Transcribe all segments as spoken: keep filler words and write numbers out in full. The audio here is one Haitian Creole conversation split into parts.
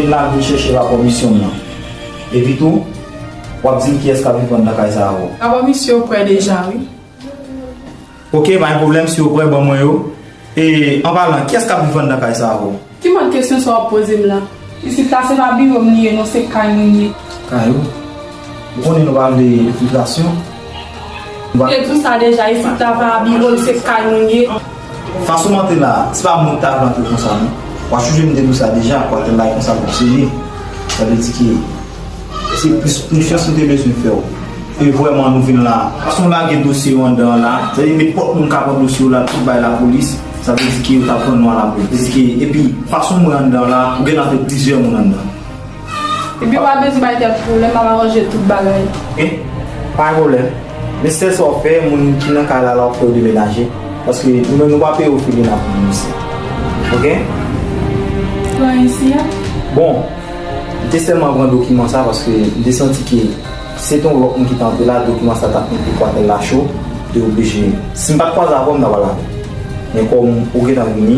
L al vin chèche rapò misyon m nan. Epi tou, w ap di m kiyès k ap viv anndan kay sa a avè w. Rapò misyon yo prè deja, wi. Oke, pa gen pwoblèm, si yo prè, ban mwen yo. E, an palan, kiyès k ap viv anndan kay sa a avè w? Ki mòd kesyon sa w ap poze m la? Isit la, se pa biwo m li ye, non, se kay mwen ye. Kay ou? Ou konnen nou pa vle enfiltrasyon. M te di w sa deja, isit la pa biwo m, se kay mwen ye. Fason m antre la, se pa mwen ki ta vle antre konsa, non. W ap sonje m te di w sa deja, kwatèl la e konsa l fonksyone. Sa vle di ke se plis konfyans nou te bezwen fè w. E vrèman nou vin la. Fason w lage dosye yo anndan an la, sa vle di nenpòt moun ka pran dosye yo la, tout bay lapolis, sa vle di ke yo t ap vann nou a lapolis. Sa vle di ke, epi, fason m wè anndan an la, ou gentan antre plizyè moun anndan. Epi w pa bezwen bay tèt pwoblèm, m ap aranje tout bagay. Oke? Pa gen pwoblèm. Men sèl sa w fè, moun ki nan kay la la, w ap fè yo demenaje. Paske nou menm nou pa peye ofelina pou moun isi. Oke? Pran isi a? Bon, m te sèlman pran dokiman sa paske m te santi ke si se te yon lòt moun ki t antre la, dokiman sa t ap mete kwatèl la cho, m te oblije. Si m pa t kwaze avè w, m ta pral avè w. Men kòm ou gentan vini,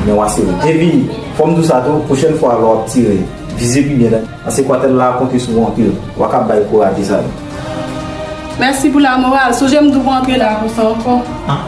men w ap sere. Epi, fò m di w sa tou, pwochèn fwa lè w ap tire, vize pi byen, paske kwatèl la konte sou ou anpil. W pa kab bay kou rate sa yo. Mèsi pou lamoral. Sonje m di w pou antre la konsa ankò. Ah.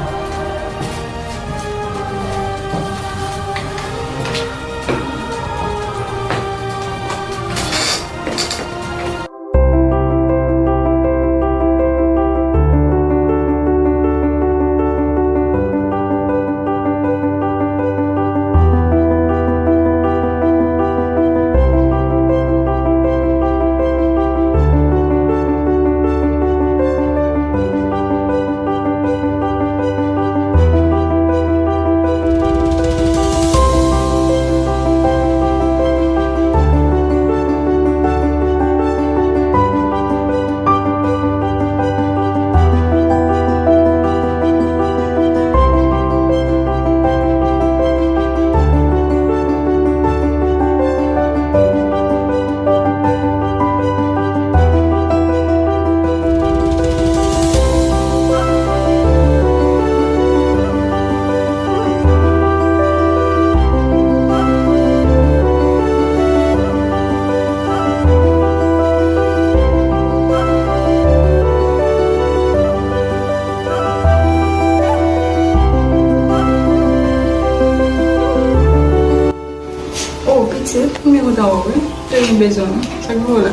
Oh, pitit, m byen kontan wè w, wi. Te byen bezwen w. Sa k voye w la?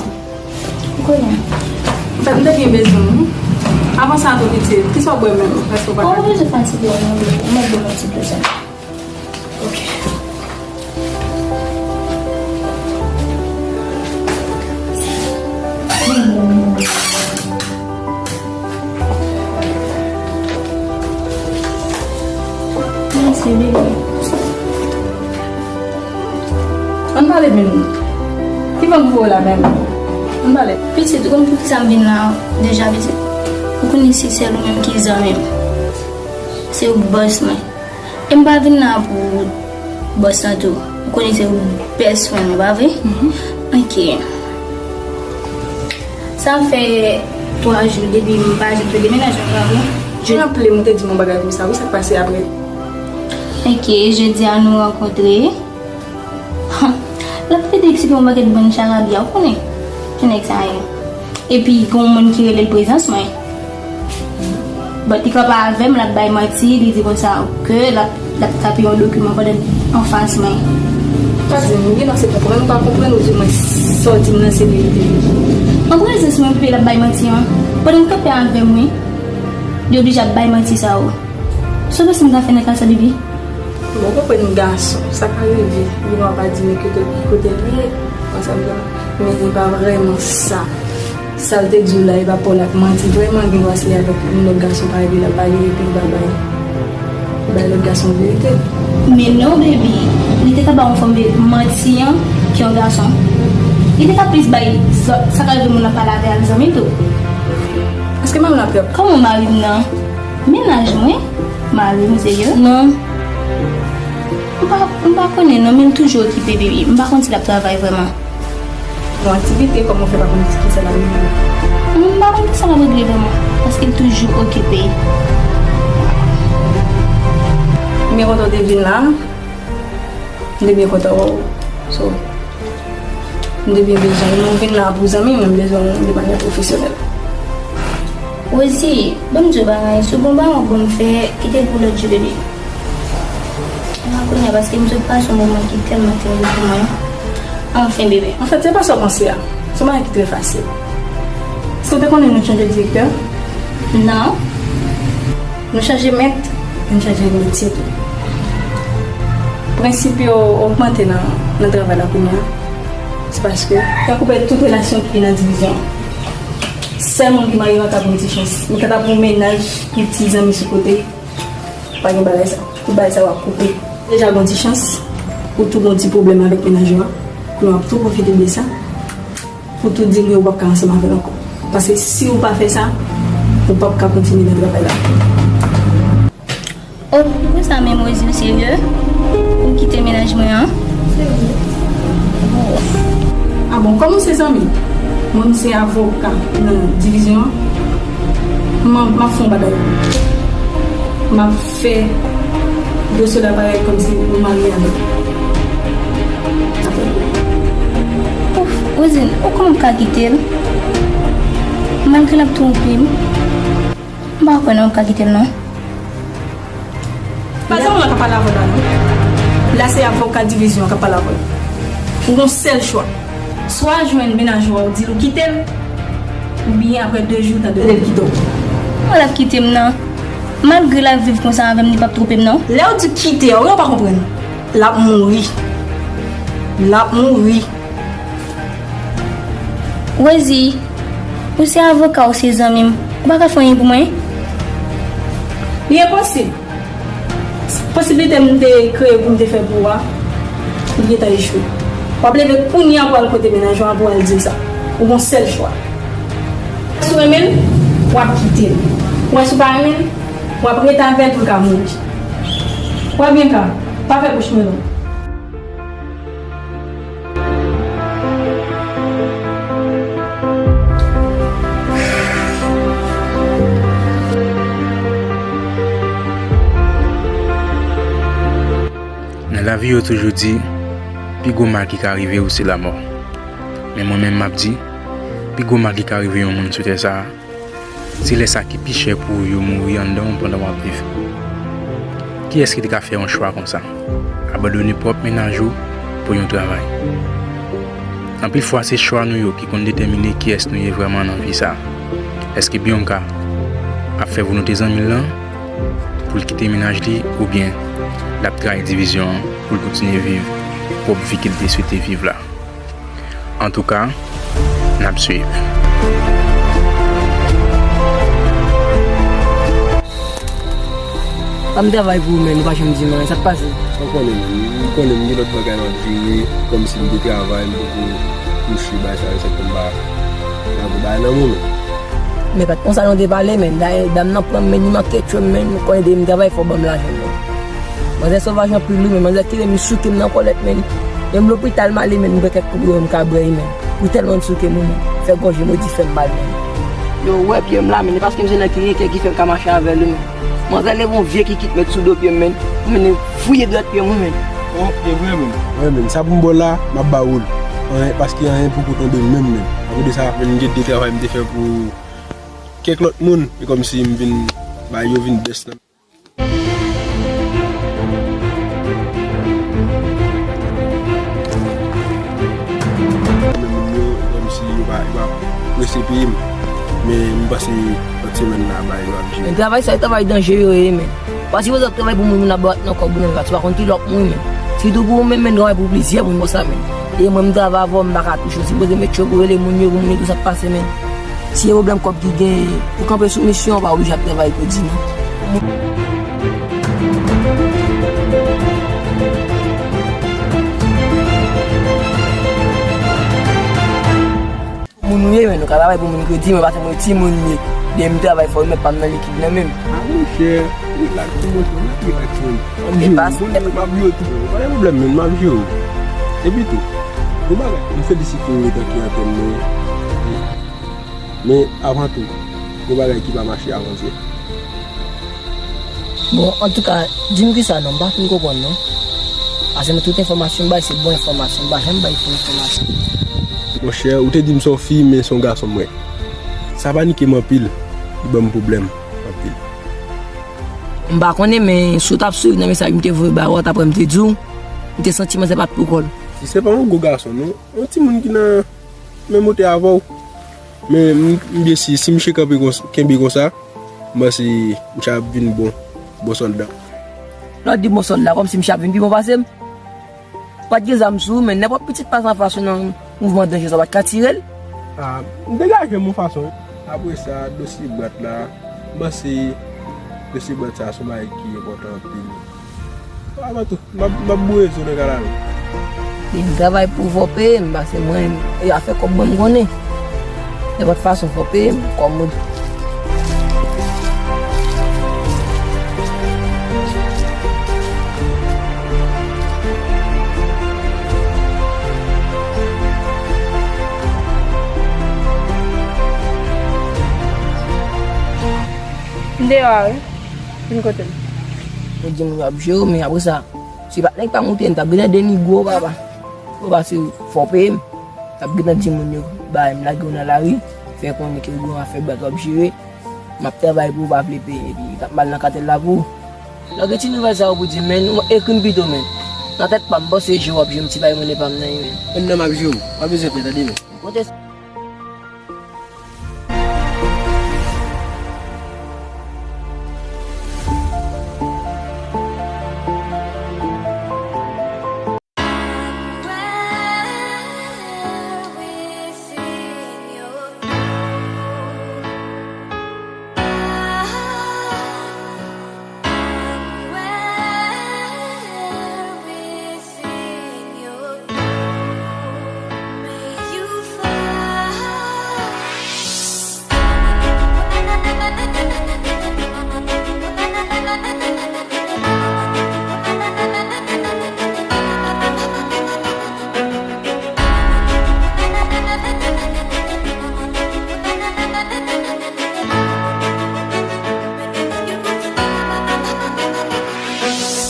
Ou konnen. Anfèt, m te byen bezwen w, wi. Avan sa tou, pitit, kisa w bwè menm? Èske w pa... Oh, ou bezwen fatige w non, bebe. M ap ba w yon ti dlo sa. Ok. Mèsi, bebe. Ann pale menm. Ki bò m voye w la menm? Ann pale. Pitit, ou konn poukisa m vin la deja, pitit? Ou konnen se sèl ou menm ki zanmi m. Se ou bòs mwen. E m pa vin la pou bòs lan tou. Ou konnen se ou best friend mwen, pa vre? Mhm. Ok. Sa fè twa jou depi m pa jwenn pou demenajman, pa vre? Je... Ou raple m, ou te di m yon bagay konsa, wi, sa k pase apre? Ok, jodi a nou rankontre. L ap plede eksplike yon pakèt bann charabya, ou konnen. Ti nèg sa ye. Epi, gen yon moun ki rele l prezans mwen. But, li kanpe avè m, l ap bay manti, li di konsa ke l ap, l ap tape yon dokiman pandan l anfas mwen. Pa di m, ou gentan se konprann ou pa konprann, ou di mwen sa w di m nan se verite. An prezans mwen, epi l ap bay manti an. Pandan l kanpe avè m, wi. Li oblije ap bay manti sa yo. Sa w panse m ka fè nan ka sa, bebe? Bon, ou konprann gason, sa ka rive, li pa di men kote, kote l ye, ansanm nan, men li pa vrèman sa. Sa l te di w la, e pa pa w l ap manti. Vrèman, gen dwa se avèk yon lòt gason parèy li l ap pale, epi li pa bay, bay lòt gason verite. Men non, baby, li te ka ba yon fanm ve-, manti an ke yon gason. Li te ka plis bay sa, sa ka rive moun nan pale avè l zanmi tou. Èske mari w ap trap? Kòman mari m nan? Mennaj mwen? Mari m, serye? Non. M pa, m pa konnen non, men l toujou okipe, baby. M pa konn si l ap travay vrèman. Bon, aktivite, kòman w fè pa konn ki sa l ap regle? M pa konn ki sa l ap regle vrèman, paske l toujou okipe. M byen kontan w te vin la. M te byen kontan wè w. So, M te byen bezwen w, men w vin la pou zanmi, mwen m bezwen w de manyè pwofesyonèl. Rosie, ban m di w bagay, si w gen yon bagay w ap ban m fè, kite l pou lòt jou, bebe. Mwen konnen paske m sot pase yon moman ki tèlman teryè pou mwen. Anfen, bebe. Anfèt, se pa sa w panse a. Se yon bagay ki trè fasil. Èske w te konnen nou chanje direktè? Non. Nou chanje mèt, nou chanje metye tou. Prensip yo ogmante nan, nan travay la kounye a. Se paske, tankou pèdi tout relasyon ki nan divizyon an. Sèl moun ki marye pa ka pran ti chans. Men kanta pou mennaj, pou ti zanmi sou kote, pa gen bagay sa. Tout bagay sa w ap koupe. Deja gon ti chans, ou tou gon ti pwoblèm avèk mennaj ou a. Kounye a w ap tou pwofite de sa. Pou tou di li ou p ap ka ansanm avè l ankò. Paske si ou pa fè sa, ou p ap ka kontinye nan travay la. Oh, pou sa menm, Rosie, ou serye? Ou kite mennaj mwen an? Serye. Oh. Ah bon, kòm ou se zanmi m, mwen m se avoka nan divizyon an, m, m ap fè yon bagay. M ap fè dosye la parèt kòmsi ou marye avè l. Ouf, Rosine, ou kòman ka kite l? Malgre l ap twonpe m, m pa kwè non w ka kite l non. Pa zanmi w la k ap pale avè w la non. La se avoka divizyon an k ap pale avè w. Ou gon sèl chwa. Swa jwenn mennaj ou a, ou di l ou kite l, oubyen apre de jou, tande l kite w. Kòman l ap kite m nan? Malgre l ap viv konsa avè m, li p ap twonpe m non. Lè w di kite a, ou pa konprann. L ap mouri. L ap mouri. Rosie, ou se avoka, ou se zanmi m. Ou pa ka fè anyen pou mwen? Li enposib. Posiblite m te kreye pou m te fè pou ou a, li gentan echwe. W ap leve kounye a pou al kote mennaj ou a pou al di l sa. Ou gon sèl chwa. Si w renmen l, w ap kite l. Ou wè si w pa renmen l, w ap rete avè l pou l ka mouri. W ap byen ka. Pa fè bouch mwen long. Nan lavi yo toujou di, pi gwo mal ki ka rive w se lamò. Men mwen menm m ap di, pi gwo mal ki ka rive yon moun sou tè sa a, se lè sa ki pi chè pou ou yo mouri anndan w pandan w ap viv. Kiyès ki te ka fè yon chwa konsa? Abandone pwòp mennaj ou pou yon travay. Anpil fwa, se chwa nou yo ki konn detèmine kiyès nou ye vrèman nan vi sa a. Èske Bianca ap fè volonte zanmi l lan pou l kite mennaj li, oubyen l ap trayi divizyon an pou l kontinye viv pwòp vi ke l te swete viv la? Antouka, n ap swiv. Pa m travay pou ou, men ou pa janm di m anyen, sa k pase? Ou konnen, men, ou konnen m gen lòt bagay m ap jere, kòmsi m te travay, m poko touche bagay sa yo, se pou m pa lage bagay nan men w, men. Men pa t konsa nou te pale, men. Dayè, dam nan pran m, men, li manke tchwe m, men. Ou konnen depi m travay, fò w ban m lajan, men. Manzè sovaj anpil wi, men manzè kite m souke m nan kòlèt, men. Menm lopital m ale, men m pran kèk koub wi, m ka bwè wi, men. Pou tèlman l souke m wi, men. Fè gòje modi fè m mal, men. Yo, ou wè pye m la, men, e paske m se nèg ki gen kè ki fè m ka mache avè l wi, men. Manzè leve yon vye kikit met sou do pye m, men. Ou mennen fouye dwèt pye m wi, men. Oh, e vre, men. Wi, men, sa pou m ba w la, m ap ba ou l. Anyen, paske anyen poko tonbe m menm, men. Akote sa, men, m gen de travay m te fè pou kèk lòt moun, e kòmsi m vin bay yo vin bès nan men moun yo, kòmsi yo pa, yo pa prese peye m. Men m panse lòt semèn la, bagay yo ap jere. Men travay sa, se travay danjere yo ye, men. Pa sipoze ap travay pou moun, moun ap bat nan kòb ou menm, paske ou pa konn kilè w ap mouri, men. Sitou pou ou menm, men, travay pou plizyè moun konsa, men. E mwen, m travay avè w, m pa ka touche w. Sipoze met cho pou rele moun yo, pou moun yo di w sa k pase, men. Si e pwoblèm kòb ki gen, ou kanpe sou misyon, ou pa oblije ap travay kredi, non. Moun ou ye, men, ou ka travay pou moun kredi, men pa se mwen timoun li. Depi m travay fò, remèt pa m nan likid nan men m. Ah, monchè, rilaks, monchè, rilaks, men. M ap jere w, m ap jere w tou. Pa gen pwoblèm, men, m ap jere w. Epi tou, gon bagay, m felisite w etan ki antèn mwen. Men, avan tou, gon bagay ki pa mache avanse. Bon, antouka, di m kisa non, m pa fin konprann non. Paske nan tout enfòmasyon m bay, se bon enfòmasyon, m pa janm bay fo enfòmasyon. Monchè, ou te di m se yon fi, men se yon gason m wè. Sa panike m anpil. Li ban m pwoblèm anpil. M pa konnen, men si w t ap swiv nan mesaj m te voye ba ou, w t ap wè m te di w, m te santi manzè pa t pou kò l. Si se pa yon gwo gason, non. Yon timoun ki nan menm wotè avè w. Men m, m byen si, si misye kanpe konsa, kenbe konsa, m panse misye ap vin bon, bon sòlda. Lè w di bon sòlda, kòmsi misye ap vin pi bon pase m. Pa t gen zam sou ou, men nenpòt pitit pa san fason nan mouvman danje sa, w pa t ka tire l. Ah, m degaje m yon fason, wi. Apre sa, dosye bwat la, m panse dosye bwat sa se yon bagay ki enpòtan anpil. Avan tou, m ap, m ap boure zo nan kanal. Li m travay pou fò peye m, paske mwen, e afè kòb mwen m konnen. Nenpòt fason, fò peye m, kòm mwen. M deyò a, wi. Vin kote m. Ou di moun yo ap jere w, men apre sa, si pa t nèg pa moute, m t ap gentan denigre w, papa. Ou pa si fò peye m. M t ap gentan di moun yo, bay m lage w nan lari, fè konnen ke ou gen yon afè bwat w ap jere. M ap travay pou ou pa vle peye, epi m t ap mal nan katèl la pou ou. Lage ti nouvèl sa yo pou di m, men, ou ekri m pito, men. Nan tèt pa m, m panse jere w ap jere m, ti bay monnen pa m nan, men. Menm nan m ap jere w, pa bezwen pè, tande, men. Kote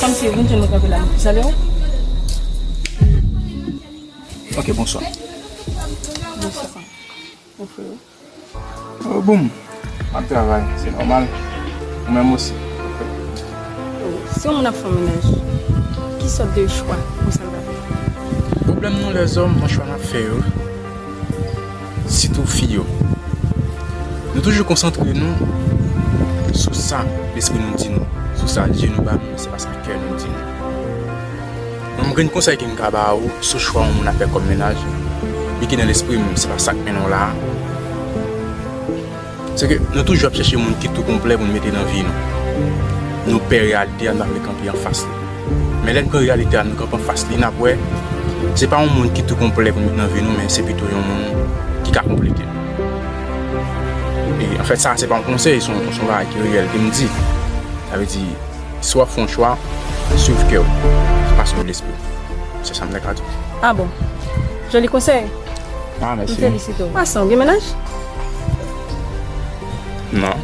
Kòmsi yo vin jwenn mwen kanpe la, salye w. Ok, bonswa. Bonswa. Ou frè? Oh, boum. M ap travay, se nòmal. Ou menm osi. Si yon moun ap fè yon mennaj, ki sòt de chwa ou sa l va fè? Pwoblèm nou lèzòm, nan chwa n ap fè yo, sitou fi yo, nou toujou konsantre nou sou sa lespri nou di nou, sou sa je nou ba nou, men se pa sa kè nou di nou. Mwen, m gen yon konsèy ke m ka ba ou sou chwa yon moun ap fè kòm mennaj, li ki nan lespri m, se pa sa k mennen w la a. Se ke nou toujou ap chèche moun ki tou konplè pou n mete nan vi nou. Nou pè reyalite a, nou pa vle kanpe anfas li. Men lè n pran reyalite a, nou kanpe anfas li, n ap wè, se pa yon moun ki tou konplè pou n mete nan vi nou, men se pito yon moun ki ka konplete nou. E, anfèt, sa a se pa yon konsèy, se yon, se yon bagay ki reyèl ke m di. Sa vle di, si w ap fè yon chwa, swiv kè w, pa swiv lespri w. Se sa m te ka di w. Ah bon? Joli konsèy. Ah, mèsi. M felisite w. Paske w gen mennaj? Non.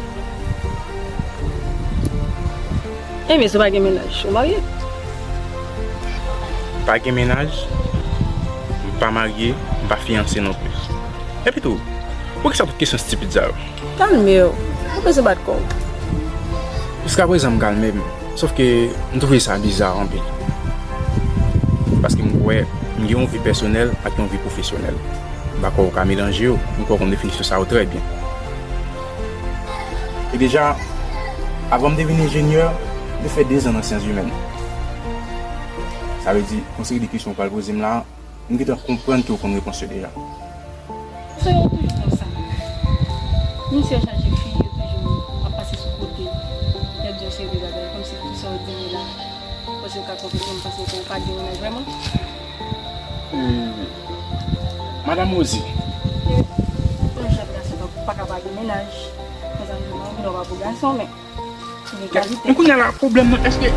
Ebyen, si w pa gen mennaj, ou marye? Pa gen mennaj, m pa marye, m pa fiyanse non plis. Epi tou, poukisa tout kesyon estipid sa yo? Kalme w. Ou bezwen bat kò w. Jiskaprezan, m kalme m. Sòf ke m twouve sa biza anpil. Paske m kwè m gen yon vi pèsonèl ak yon vi pwofesyonèl. M pa kwè ou ka melanje yo. M kwè ou konn definisyon sa yo trè byen. E deja, avan m te vin enjenyè, m te fè dezan nan syans imèn. Sa vle di, yon seri de kesyon ou pral poze m la, m gentan konprann ke w konn repons yo deja. Sa yo toujou konsa. Misye chaje fi, yo toujou ap pase sou kote. Y ap di yon seri de bagay, kòmsi tout sa yo di yo la, ou panse yo ka konprann, m panse ke ou pa gen mennaj vrèman. Hmm. Madanm Rosie. Yon jèn gason pa, pa ka pa gen mennaj. Konsa, nou, nou, nou pa pou gason, men. Men kounye a la, pwoblèm nan, èske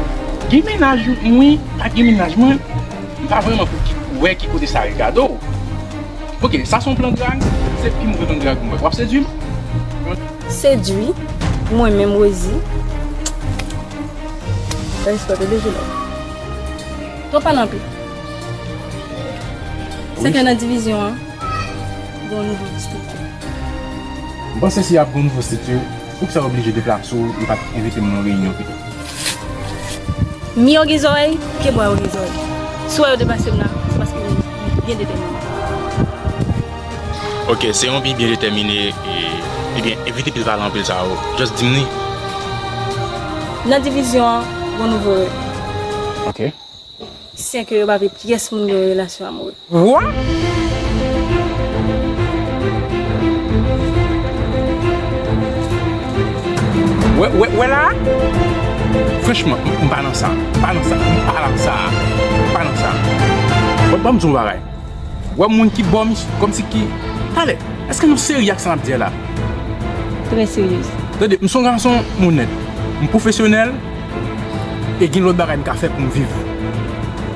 gen mennaj ou, wi, pa gen mennaj mwen, m pa vrèman pou ki, wè ki kote sa regade w. Ok, sa se yon plan drag, se pi move plan drag mwen. W ap sedui m? Sedui mwen menm, Rosie? Respè, bebe, je love. Twòp pale anpil. Se ke nan divizyon an. Yon nouvo estrikti. M panse si y ap gen yon nouvo estrikti, poukisa w oblije deplase w e pa t envite m nan reyinyon pito? Mi yo gen zòrèy, pyebwa yo gen zòrèy. Si w wè yo deplase m la, se paske yo byen detèmine. Ok, se yon mi byen detèmine, e, ebyen, evite pil pale anpil sa yo. Just di m li. Nan divizyon an, gen nouvo règ. Ok. Sen ke yo pa vle pyès moun gen yon relasyon amoure. Wa? Wè, wè, wè la? Franchman, m, m pa nan sa. M pa nan sa. M pa nan sa. M pa nan sa. Wè, ban m di w yon bagay. Wè moun ki bò m, kòmsi ki. Talè, èske nou serye ak sa n ap di a la? Trè serye. Tande, m se yon gason m onèt. M pwofesyonèl. E gen lòt bagay m ka fè pou m viv.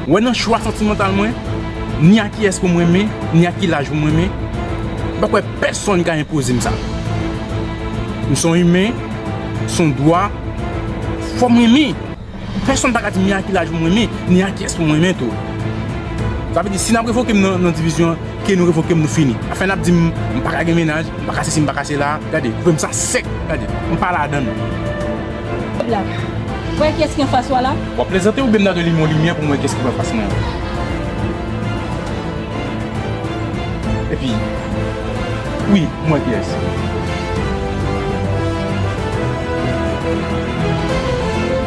Wè nan chwa santimantal mwen, ni a kiyès pou m renmen, ni a ki laj pou m renmen, m pa kwè pèsonn ka enpoze m sa. M se yon imen, se yon dwa, fò m renmen. Pèsonn pa ka di m ni a ki laj pou m renmen, ni a kiyès pou m renmen tou. Sa vle di, si n ap revoke m nan, nan divizyon an, ke nou revoke m, nou fini. Afè n ap di m, m pa ka gen mennaj, m pa ka sesi, m pa ka sela, gade, koupe m sa sèk, gade, m pa ladan l. Blag. Wè kiyès ki anfas ou a la? W ap plezante oubyen m ta dwe limen yon limyè pou m wè kiyès ki anfas mwen an? Epi, wi, m wè kiyès.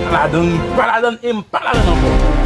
Pa ladan l, pa ladan l, e m pa ladan l ankò.